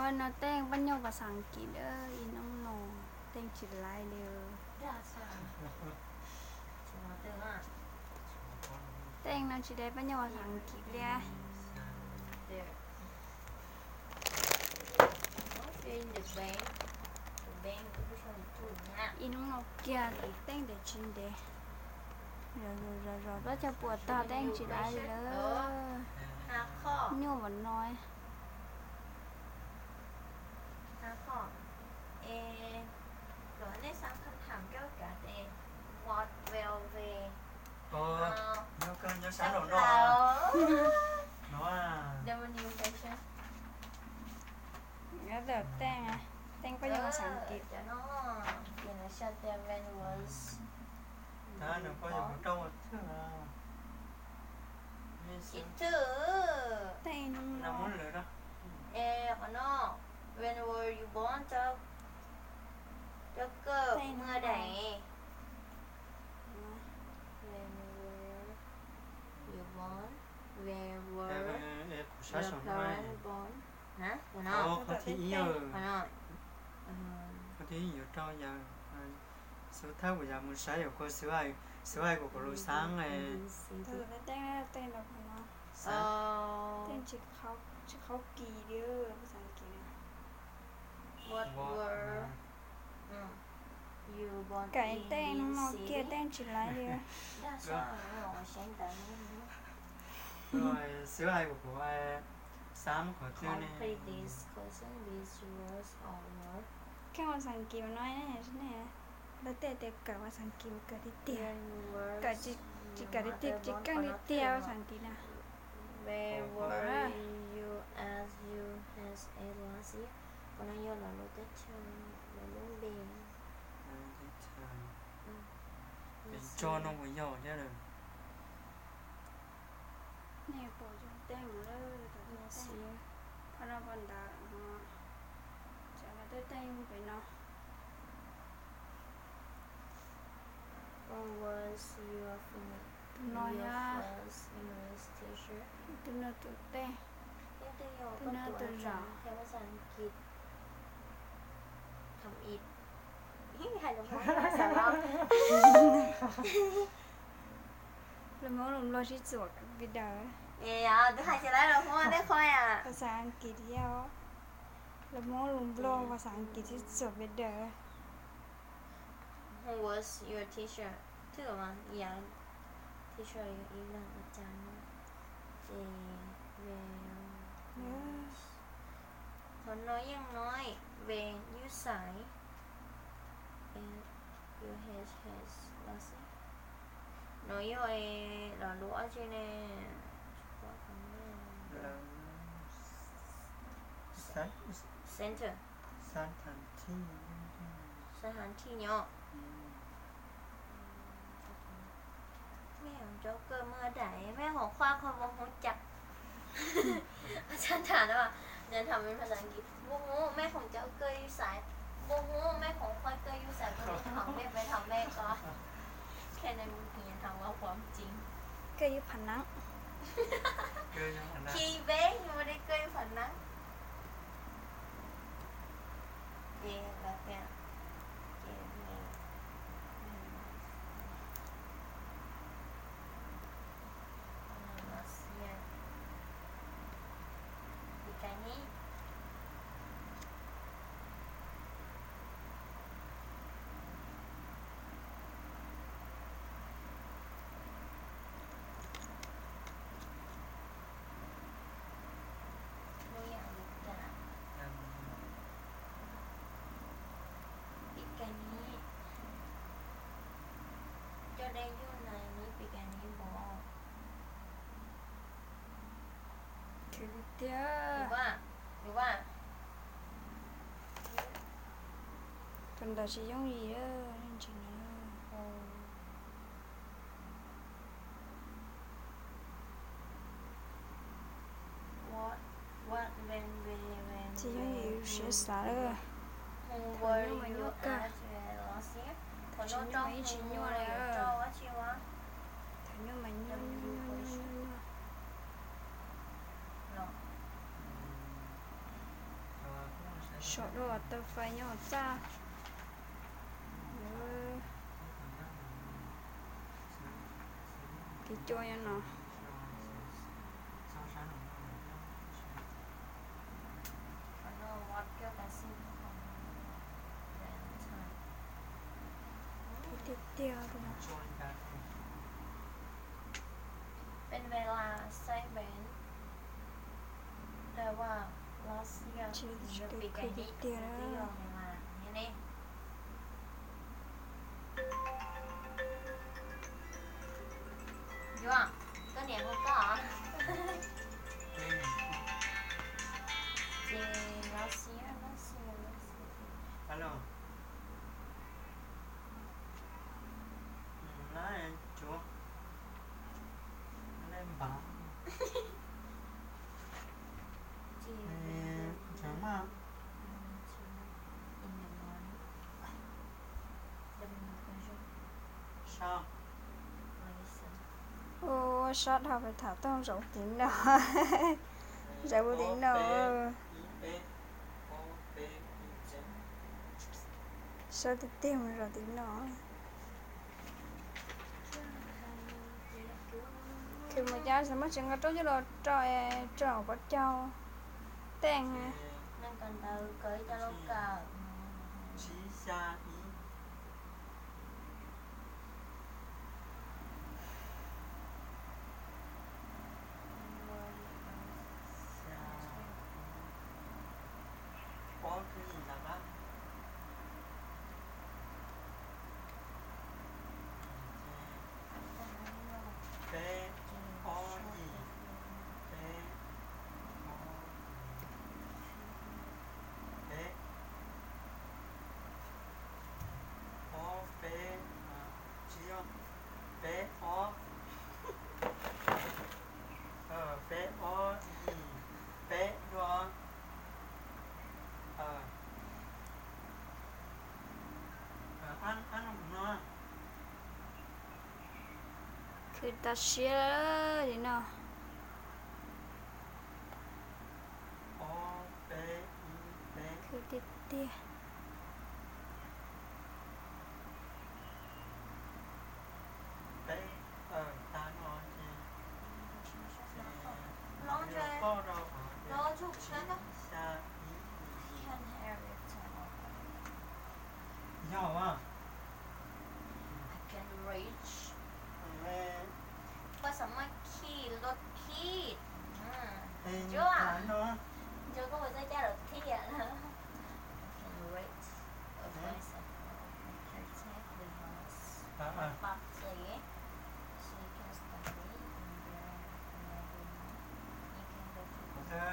No Teej pab nyuj vas xas kis lawm, ib hnub no Teej tsis laiv li. Teej no tsis laiv pab nyuj vas xas kis li. Ib hnub no kiag Teej tes tsis ntev, zos zos zos zos rab caj puas tag Teej tsis laiv li lawm. Nyuj mas no. Nyob koj nyob sab nraum no no. Teej, Teej pab nyuj vas xas kis. Ib thwj. Teej no. When were you born? Cov kawm mus daim. When were you born? When were your parents born? Qhov thib ib yuav rau yawg, xub thawj kuv yuav mus saib yog kuv xub hais, xub hais kuv kuv lus xaab. Teej, Teej tsis qhaub kis li vas xas kis. Kam Teej no kiag Teej tsis laiv li. Xub hais kuv kuv xaab qhov twg ne? Keej vas xas kis mas no ne, lawv tej tias kawm vas xas kis mas kawm tiag tiag, kawm tsis kawm tiag tiag tsis keej tiag tiag vas xas kis na. Where were you as you had eight last year? Qhov no yog lawv lub teb chaws, lawv lub npe. Teb chaws, npe tso no puas yog thiab lawm? Nej pom cov teeb lawm, cov teeb, qhov no pom ntawd, cov no tej teeb pem no. Who was your, tus no yog, first English teacher? Tus no tus tej, tus no tus zaum. Lus Hmoob lus Nplog sib txuam pes daws. Twb hais tias lawv lus Hmoob tej qhov vas xas Askiv thiab. Lus Hmoob lus Nplog vas xas Askiv sib txuam pes daws. Who was your teacher? Twb mas yog teacher yog ib leeg ua cas no. Ces qhov no yeej no, when you say, you had, had last year. No yog los lus dab tsi ne? Center. Xab Has Thij nyob. Mej hom cov kawj muaj dais, mej hom qhuav kho npoo hmoov cas? Xab tham no, tham vas xas Askiv, npoo hmoov, mej hom cov kawj yus xaiv, npoo hmoov, mej hom qhuav kawj yus xaiv, koj tham mej, peb tham mej ko. Kawj yus phav neeb. Khi peb yus ua de kawj yus phav neeb. Ces lawv tias, ces pis kas ni. Lub yam li cas? Pis kas ni. Coj dej yuj nais ni pis kas ni npov. Khwv tiag. Tus ntawd tsis yooj yim, ntsis no. Tsis yooj yim siab xav lawm. Thaum nyuaj mas nyuaj kawg. Thaum tsis nyuaj mas ib tsis nyuaj li. Thaum nyuaj mas nyuaj nyuaj nyuaj nyuaj nyuaj. Saum dua tau fais nyob hauv txaj. Kev cua nyob no. Tiag tiag, tiag tiag. Yuam, koj niam hu koj. Ces lov xia, lov xia, lov xia. Alo. Lab cuav, lab npav. Ces, ua sab dhau pes tham tooj zaum tim no, zaum mus tim no. Sab tiag tiag mus zaum tim no. Khwv mus cas xav muab tsev nqa roob coj los rau, rau hauv pov caug tej. Peb, ob, yim, peb, ob, yim, peb, ob, peb, tsis yog, peb, ob, peb, ob, yim, peb, dua. Khwv tas siab li no. Khwv tiag tiag. Yog a. I can reach. Poj xam maj khij, loj khij. Nco, nco koj puas txawj caj lawm thiab. I can reach a place of protect the house. Pap txi. She can study in the library. He can go to the.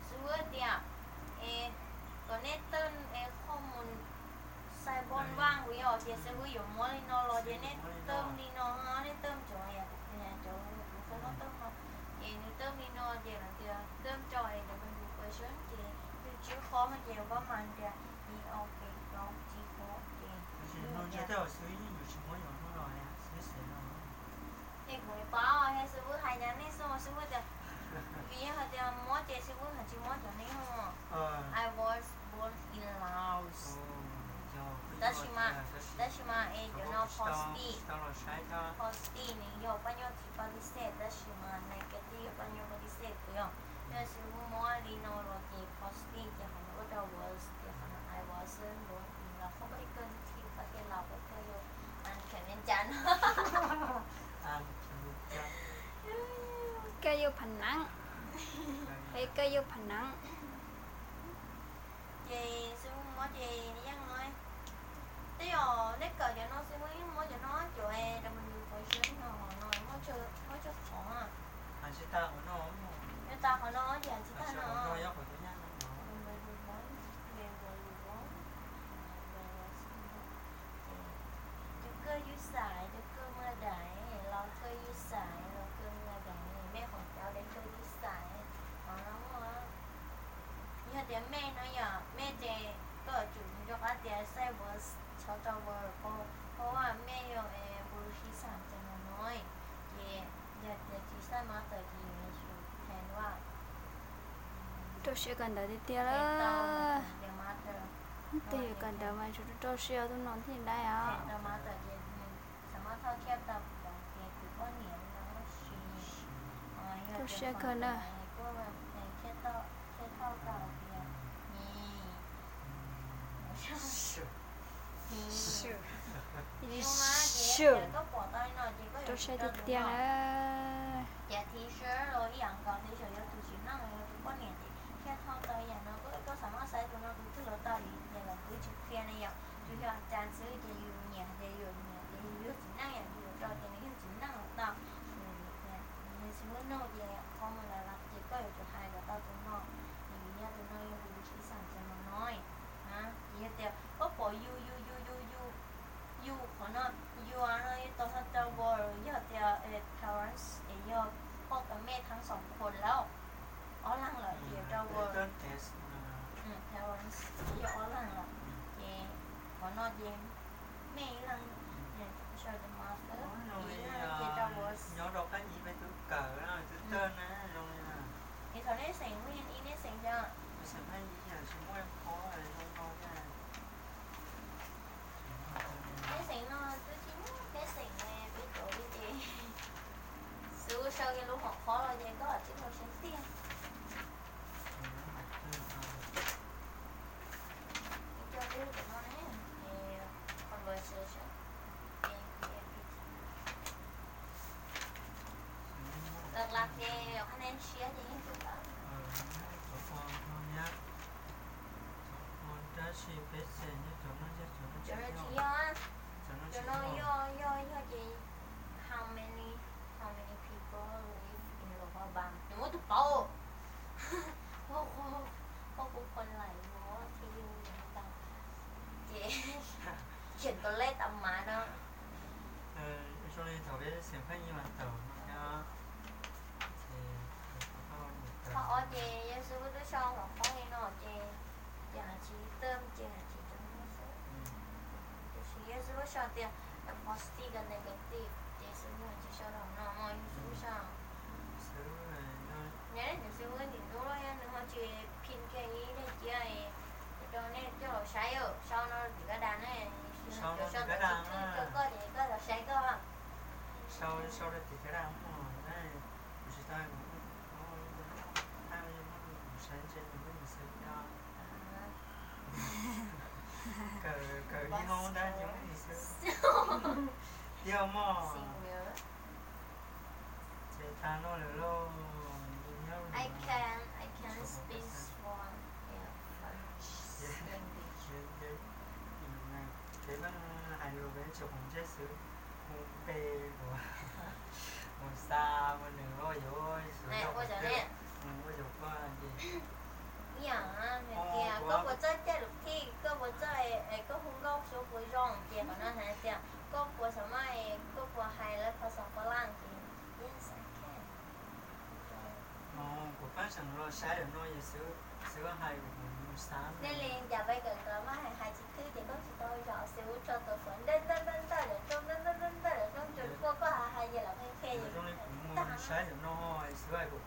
Xib hwb tias, es kom nej tawm es qhov mus xais npoj npaj kuv yog tias xib hwb yuav muab li no los ces nej tawm li no, nej tawm cov, cov kuv qhov no tawm no, ces nws tawm li no ces lawv tias tawm tso es cov peb kuv pab seb ces twb tsib qhov no ces pab mas tias ib ob peb plaub tsib qhov ces. Es kuv paub, yog xib hwb hais cas nej xwb, xib hwb tias, vim yog hais tias muab ces xib hwb hais tsis muab cov nej ho. I was born in Laos. Tab sis mas, tab sis mas es cov no positive, positive nws yog paj nyoj tsis positive, tab sis mas negative yog paj nyoj positive yog. Yog xib hwb muab li no los ces positive ces qhov no ua rau was ces qhov no I wasn't born in Laos, qhov pab li kawg thiab pab tej Laos pab kawg yog, an khev me cas no. Kawg yog pha nab, es kawg yog pha nab. Ces xib hwb muab ces yeej no, twb yog nej kawm cov no xib hwb yeej muab cov no cov es rau mus yus qhov xwb no, no muab tsawg qhov. Yog tas qhov no ces tsis tas no. Cov kawg yus xaiv, cov kawg muaj dais, los kawg yus xaiv, los kawg muaj dais, mej qhov cau dais kawg yus xaiv, qhov no muaj. Yog tias mej no yom, mej ces koj tsum nco qab tias xaiv verb, txhob rau verb, pab, pab mej yog verb xib xam ces no no, ces yog tias tsis xaiv mas tawm ces yus yuav tsum qhia dua. Rau siab kawm ntawv tiag tiag lawm. Tej yam kawm ntawv mas tsuas rau siab tus no thiaj dai os. Rau siab kawg na. Rau siab tiag tiag na. Ces thiv sab los ib yam nkaus li xyov yog tus txiv neej los yog tus poj niam ces thiaj thauj tau yam no. Koj, koj xav muab xaiv tus no tus twg los tau li ces los kuv tsis qhia ne yom. Tsuas yog cas xwb ces yus nyiam ces yus nyiam ces yus yog txiv neej yom, yus yuav rau ces nws yog txiv neej los tau. Yus tsis muaj nuj ces qhov mus lawm ces koj yuav tsum hais kom tau tus no. Ces yus yog tus no yog tus tsis xav ces mus no. Ces yog tias koj pom yus yus yus yus yus yus qhov no, yus no yus tau no rau world yog tias parents es yog poj kab mej thab xoom khuas lawm, ob leeg lawm ces rau world, parents yog ob leeg lawm. Ces qhov no ces mej ib leeg, so the mother, ib leeg ces rau world. Nyob rau qab ib peb tub kawm twb tawg na zoo li na. Es thaum nej xeem muaj ib nej xeem xeem Hmoob no thiab. Peb xeem no twb tsis muaj peb xeem ne, peb cov li ces xwb sau kiag lub hom qhob los ces koj tsis tau siab tiag. Cov peb cov no ne, conversation, laj laj ces qhov nej siab ces yeej tus lawm. Cov no tsis yog, cov no yog yog yog ces how many, how many people live in Luang Prabang, nws muab tus paub. Poj kuv pon laim mov thiab yus tau ces khiav tus lej tau mas no. Zoo li thaum peb xeem Pheej Nyi mas tawm no thiab. Qhov ob ces yog xib fwb twb sau hom qhob li no ces, ces hais tsis tawm ces hais tsis tau no xwb. Tiam sis yog xib fwb sau tias positive negative ces xib fwb tsis sau rau no, yog xib fwb sau. Nws xib fwb nim ntub los yog nws ho tsis phin kiag ib daim cia rau nej coj los saib, sau no tim kab das ne, sau no tim kab das, koj ces koj los saib koj. Sau, sau rau tim kab das mus, kuv tsis tau, kuv saib ntshe nws muaj nws xwb thiab. Kawm, kawm ib hoob tab ces muaj nws xwb. Tiag mog. Ces tag no lawm lauj, nyob I can, I can speak one, yeah, French language. Kev pheej hais lus peb tsis qhov ntsej xwb, hu npe, mus xa mus nws ua yuav ua yuav poj ces. Ib yam hais tias koj puas txawj caij lus thij, koj puas txawj, koj hu nkauj xyov puas zoo ces qhov no hais tias koj puas xam maj, koj puas hais lawv phas xas Fab Laj ces yes I can. Kuv pab seem los saib lawm no es xwb hais kuv mus xav nej li cas peb kawm ntawv mas hais tsis thwj ces koj tsis tau zam xwb, tso tau xov ntawj ntawj ntawj ntawj lawm rooj ntawj ntawj ntawj ntawj lawm rooj tsuas koj hais hais ces lawv qhia qhia. Zoo li kuv mus saib lawm no es xwb hais kuv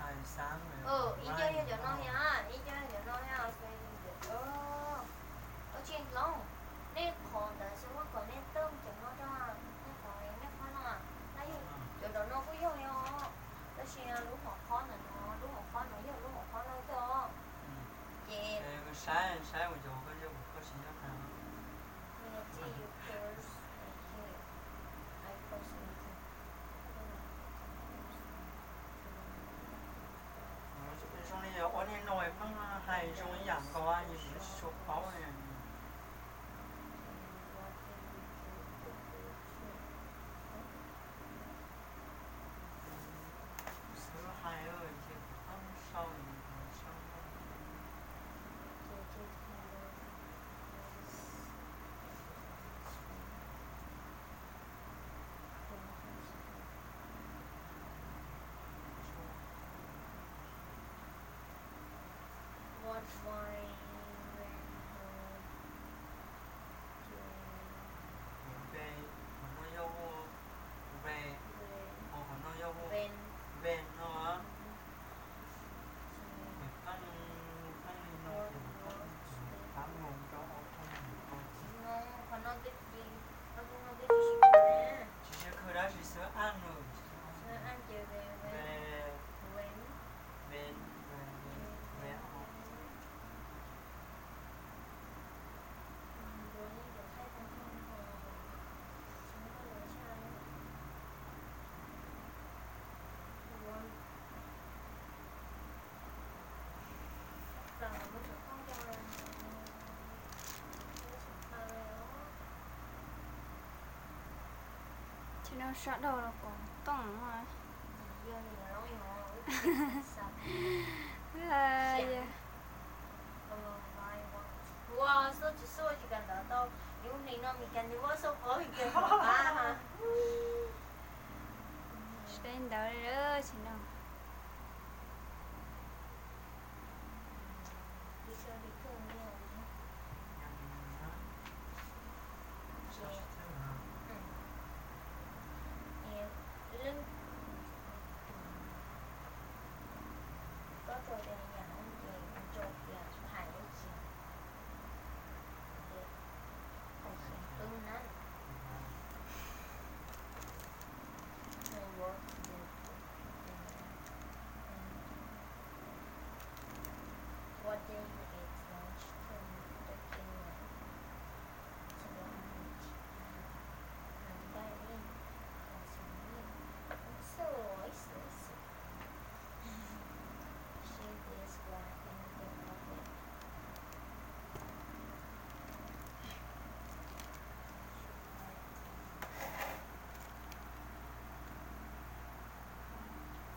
hais xav ib co yog cov no thiab, ib co yog cov no thiab. Ua tsis hloov, nej qhov ntawd xwb muab kom nej tawj cov no rau, nej qhov, nej qhov no, cov no kuj yog os, tab sis lub hom qhob ntawm no, lub hom qhob no yog lub hom qhob no yog. Ces saib, saib ua cov koj yog koj tsis nyob tag. Zoo li ua niaj no pheej hais zoo ib yam nkaus, yus tsis tshua paub li. Xwb hais ces kuv pheej sau, sau. What wine red hot? Kuv ve, qhov no yog hu ve, qhov no yog hu ven no. No sab dhau los kom tooj. Ua, xauj tsis xauj tsis kam ntawd tau, yus hlis no mis kas nws muab xauj qhov hais tias qhov qab ha. Sab ntawd tsis no. Leej, koj tso tias yam no ces tso tias phais ib tsi, ces phais xeev qwb na. What day is lunch tomorrow? Tomorrow. Today is Friday. What's your name? I'm so excited. She is working in the office.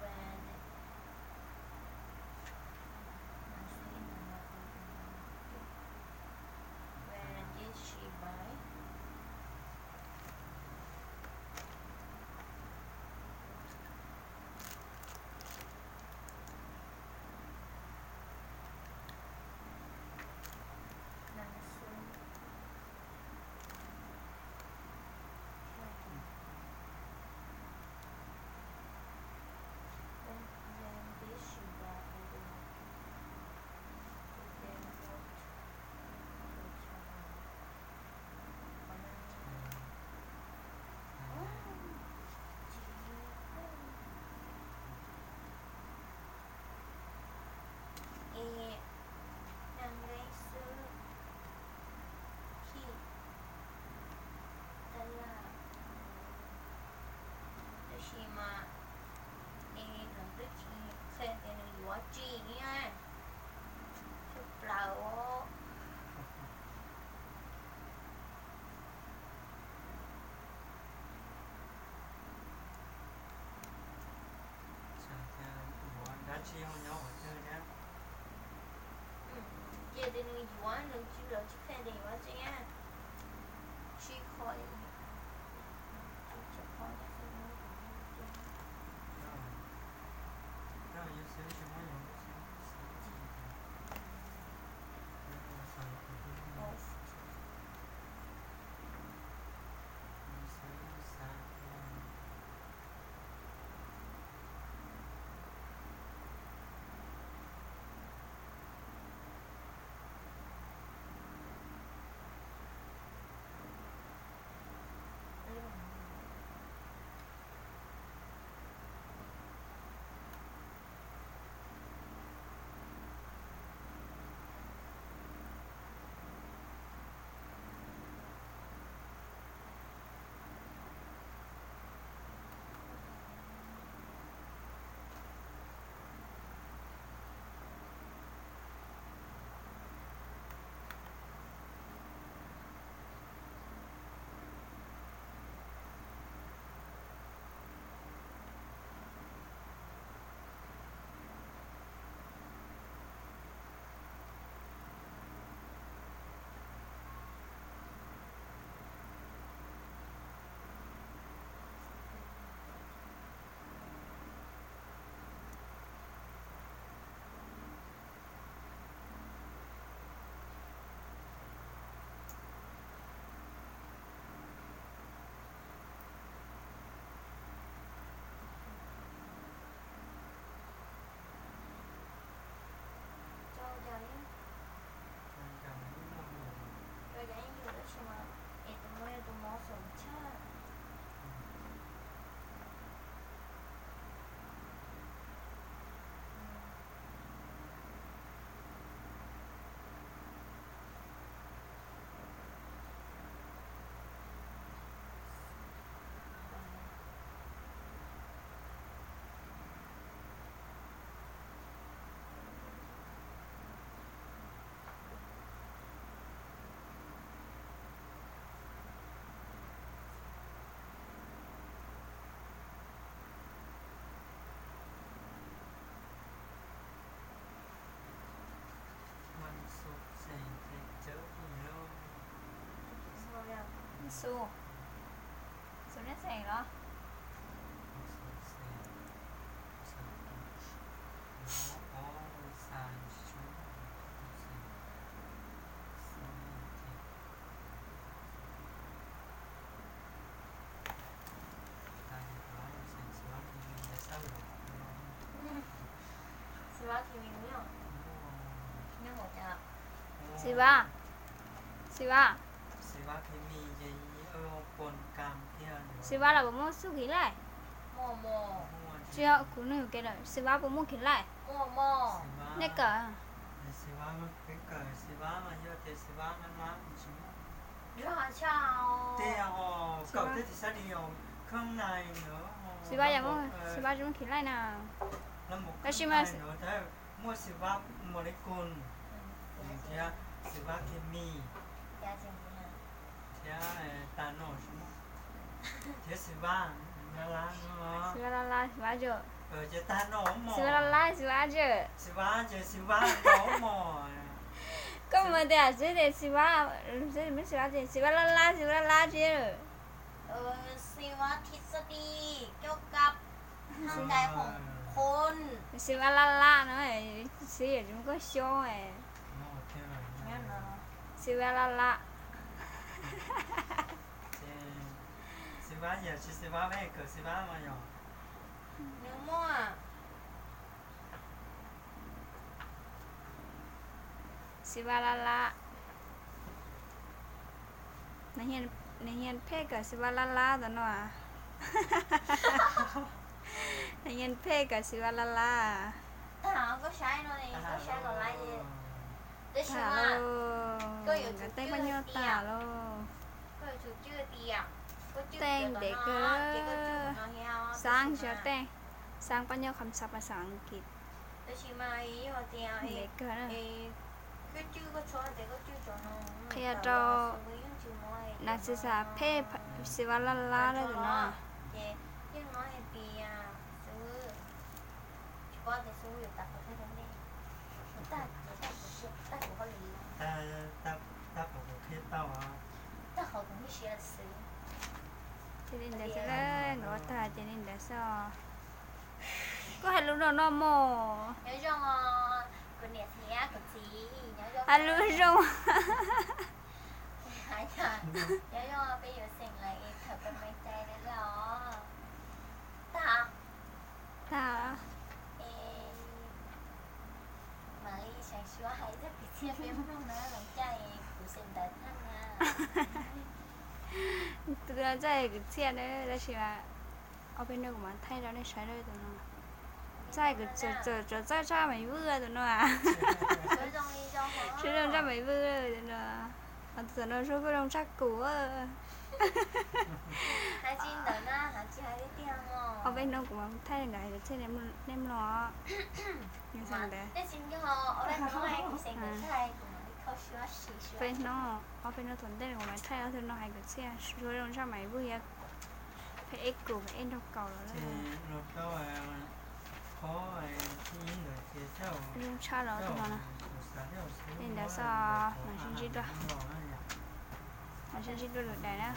When When did she buy? Nag Xuân. When, when did she buy a ring? Today, what? Es nag nqeeb xwb, khij taj laj, tab sis mas es nws twb tsis qhia tias nws yuav tsi na, tshaj plaws os. Xav tias yuav dab tsi ho nyob ua twg thiab. Ces tias nws yuav nws tsis, lawv tsis qhia tias yuav tsi na. Tsib qho, tsib qho. Xu, Xu neb xeem los? Xiv Vab, Xiv Vab, Xiv Vab los puas muaj xub khiv laij? Tsis yog, kuv nug ke lawm, Xiv Vab puas muaj khiv laij? Nej kawm? Xiv Vab yog, Xiv Vab tsis muaj, Xiv Vab tsis muaj khiv laij na. Tab sis mas muaj Xiv Vab molecular thiab Xiv Vab chemis thiab tag no thiab Xiv Vab lab lab, Xiv Vab lab lab, Xiv Vab tsawm, Xiv Vab lab lab, Xiv Vab tsawm, Xiv Vab ces Xiv Vab mos. Koj mus tias xwb tias Xiv Vab, Xiv Vab ces Xiv Vab lab lab, Xiv Vab lab lab tsis. Xiv Vab lab lab no, xib yam tsis muaj koj xyoob. Xiv Vab lab lab. Xiv Vab yog tsis Xiv Vab peb kawm Xiv Vab mas yog. Xiv Vab lab lab. Nws hiaj phem kawm Xiv Vab lab lab tus no. Nws hiaj phem kawm Xiv Vab lab lab. Tag lauj, nkawd teeb paj nyuj tag lauj. Teej ntev kawg. Xaab xyov teej, xaab paj nyuj kham xav pas xav Askiv. Ntev kawg na. Qhia rau nas txiv xav phem Xiv Vab lab lab lawm tus no. Ces li ntawd xwb, nkawd ua tag ces li ntawd xwb os. Koj hais lus no no mos. Hais lus zoo. Tag. Tus no txawj kwv txhiaj na, tab sis mas ob peb hnub kuv mam thaij rau nej saib tus no. Txawj kwv, txawj tshaj Maiv Vwj tus no. Suab zoo tshaj Maiv Vwj tus no. Ho tus no suab kuj zoo tshaj kuv. Ob peb hnub kuv mam thaij nkawd hais kwv txhiaj nej mloog. Ntawd peb hnub, ob peb hnub thaum ntej kuv mam thaij ob tug no hais kwv txhiaj suab zoo tshaj Maiv Vwj thiab. Peb ej kuv peb ej nraug kaus los. Zoo tshaj los tus no na. Li ntawd xwb, mam sib ntsib dua, mam sib ntsib dua lwm daim na.